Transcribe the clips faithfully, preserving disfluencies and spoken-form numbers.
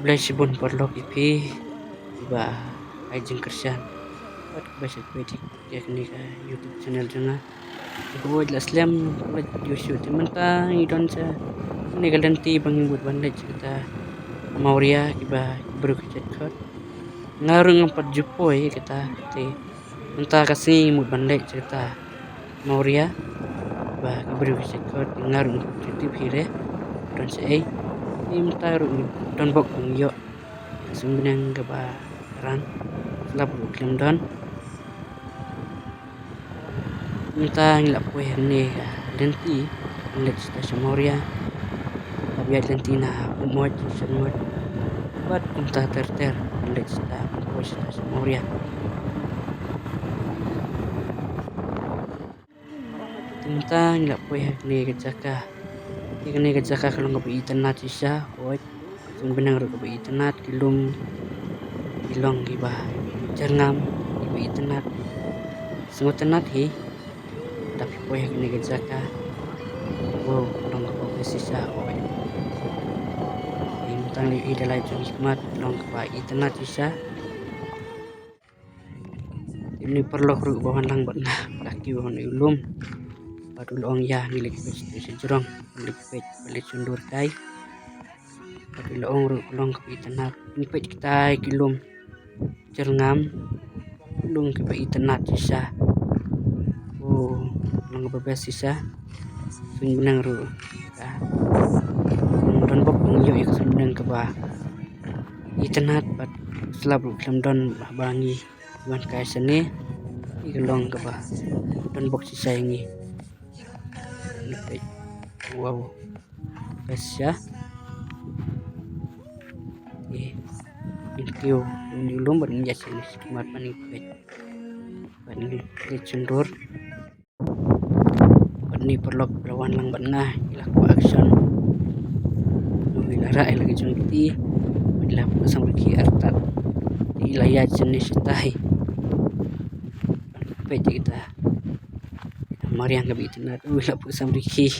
Khublei shibun paralok ïa phi kiba ai jingkyrshan bad kiba shakri ïa kane ka YouTube channel jong nga. Khublei la slem, khublei ïa shu te mynta ngi don sha kane ka lynti ba ngi mut ban leit sha kata Mawria kiba ki briew ki jait khot. Nga ruh ngam pat ju poi kata te mynta ka sngi ngi mut ban leit sha kata Mawria ba ki briew ki jait khot. Nga ruh ngam pat ju tip hi re don shaei. Te mynta ruh ngi don bok ban ïoh ka suiñ bneng kaba kren, slap ruh khlem don. Mynta ngi la poi hangne ka lynti ban leit sha Mawria. Hap ïaid lynti na Ummoit, Shanmoit bad kumta ter ter ban leit sha, ban poi sha Mawria. Te mynta ngi la poi ha kane ka jaka. Te kane ka jaka ka long kaba itynnat shisha, hooid. Ka suiñ bneng ruh kaba itynnat, ki lum ki long kiba jyrngam, kiba itynnat. Sngewtynnat hi lada phi poi ha kane ka jaka. Wow, ka long kaba best shisha, hooid. Te mynta ngi la ïohi da lait jong ngi khmat, ka long kaba itynnat shisha. Te une u paralok ruh uba wan lang bad nga, u la kiew ha une u lum bad u la ong ïa ngi leit peit sha jrong, ngi leit peit, leit shon dur kai. Bad u la ong ruh ka long kaba itynnat, ngi peit kitai ki lum jyrngam, ki lum kiba itynnat shisha. O, long kaba best shisha. Suiñ bneng ruh ka, don bok ban ïoh ïa ka suiñ bneng kaba itynnat bad slap ruh khlem don haba ngi wan kai shane. Ka long kaba don bok shisha ïa ngi. Wow. Best shisha. Ngi kiew ha une u lum bad ngi ïaid shane shakhmat bad ngi peit, bad ngi leit shon dur. Bad une u paralok ba la wan lang bad nga, i la kwah action. Ngi la rah ïa la ka jong kti, bad i la buh samrkhie artat. I la ïaid shane shatai. Peit ïa kata. Mariang kaba itynnat, u la buh samrkhie.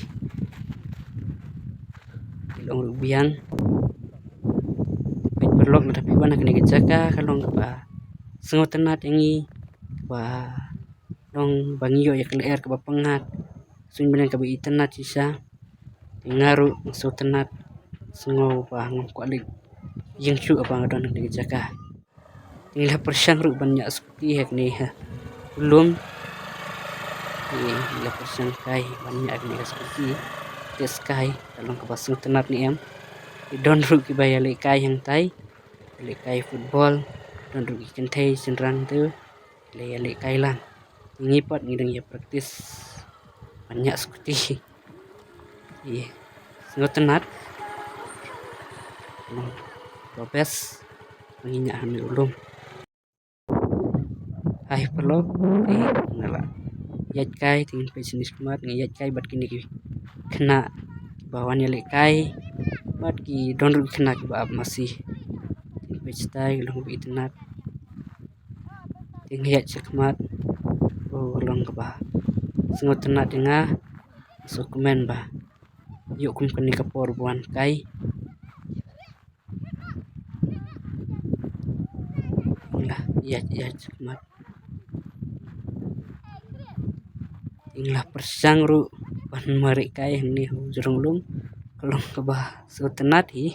I la ong ruh biang. Peit paralok, lada phi wan ha kane ka jaka ka long kaba sngewtynnat ïa ngi, ba long ba ngi ïoh ïa ka lyer kaba pyngngad, suiñ bneng kaba itynnat shisha. Te nga ruh nga sngewtynnat, sngew ba ngam kwah leit ïing shuh haba nga don ha kane ka jaka. Te ngi la pyrshang ruh ban ñiah scooty ha kane ha u lum. Te ngi la pyrshang kai ban ñiah ha kane ka scooty. Te skai ka long kaba sngewtynnat ne em. Te don ruh kiba ïaleh kai hangtai, ïaleh kai football, don ruh ki kynthei shynrang te la ïaleh kai lang. Te ngi pat ngi dang ïa practice ban ñiah scooty. Ïa, sngewtynnat. Long ba best ba ngi ñiah ha une u lum. Hai paralok, te nga la ïaid kai, te ngin peit shane shakhmat, nga ïaid kai bad kine ki khynnah ba wan ïaleh kai bad ki don ruh ki khynnah kiba ap masi. Te ngin peit shatai, ka long ba itynnat. Te nga ïaid shakhmat. O, ka long kaba sngewtynnat ïa nga. Nga sngewkmen ba ïoh kum kane ka por ba wan kai. Nga la ïaid, ïaid shakhmat. Nga la pyrshang ruh ban mareh kai hangne ha u jrong lum. Ka long kaba sngewtynnat hi.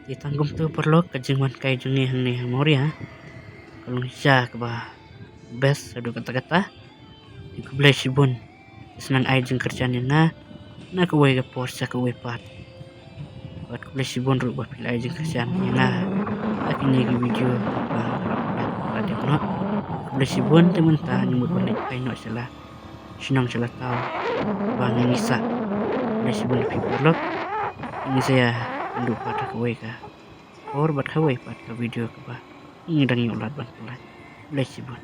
Te tang kumta paralok, ka jingwan kai jong ngi hangne ha Mawria ka long shisha kaba best haduh katta katta. Te khublei shibun, sngewbha ai jingkyrshan ïa nga na kawei ka por sha kawei pat. Bad khublei shibun ruh ba phi la ai jingkyrshan ïa nga ha kine ki video ba nga la upload. Khublei shibun, te mynta ngi mut ban leit phai noh sha la shnong sha la taw ba ngi sah. Khublei shibun ïa phi paralok. Ngin sa ïakynduh pat ha kawei ka por bad kawei pat ka video kaba ngi dang ïoh lad ban pynlait. Khublei shibun.